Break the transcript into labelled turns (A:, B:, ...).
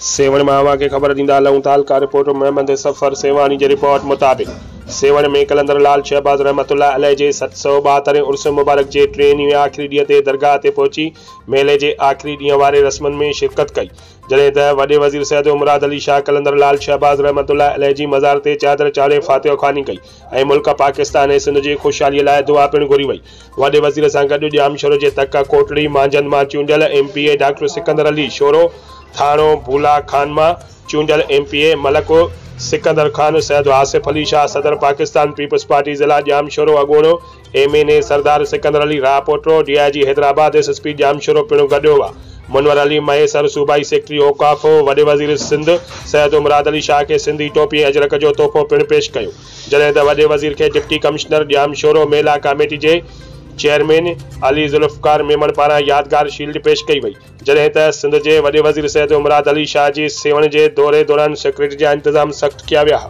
A: سيوهڻ مان اوهان کي خبر ڏيندا هلون تعلقه رپورٽر محمد صفر سيوهاڻي جي رپورٽ مطابق سيوهڻ ۾ قلندر لال شهباز رحمت الله عليه جي 772 هين عرس مبارڪ جي ٽئين ۽ آخري ڏينهن تي درگاهه تي پهچي ميلي جي آخري ڏينهن واري رسمن ۾ شرڪت ڪئي جڏهن ته وڏي وزير سيد مراد علي شاهه قلندر لال شهباز رحمت الله عليه جي مزار تي چادر چاڙهي فاتحه خواني ڪئي ۽ ملڪ پاڪستان ۽ سنڌ جي خوشحالي لاء دعا پڻ گهري وئي. وڏي وزير سان گڏ ڄامشورو جي تڪ ڪوٽڙي مانجهند مان چونڊيل M P A doctor Sikandar Ali Shoro, ٿاڻو بولا خان مان چونڊيل M P A Malik Sikandar Khan, Syed Asif Ali Shah صدر پاڪستان پيپلز پارٽي ضلع ڄامشورو اڳوڻو M N A Sardar Sikandar Ali Rahpoto, D I G Hyderabad, S S P Jamshoro پڻ گڏ هئا. منور علي مهيسر صوبائي سيڪريٽري اوقاف وڏي وزير سنڌ سيد مراد علي شاهه کي سنڌي ٽوپي ۽ اجرڪ جو تحفو پڻ پيش ڪيو. جڏهن ته وڏي وزير کي ڊپٽي ڪمشنر ڄامشورو ميلا ڪاميٽي جي چيئرمين علي ذوالفقار ميمڻ پاران يادگار شيلڊ پيش ڪئي وئي، جڏهن ته سنڌ جي وڏي وزير سيد مراد علي شاهه جي سيوهڻ جي دوري دوران سيڪيورٽي جا انتظام سخت ڪيا ويا.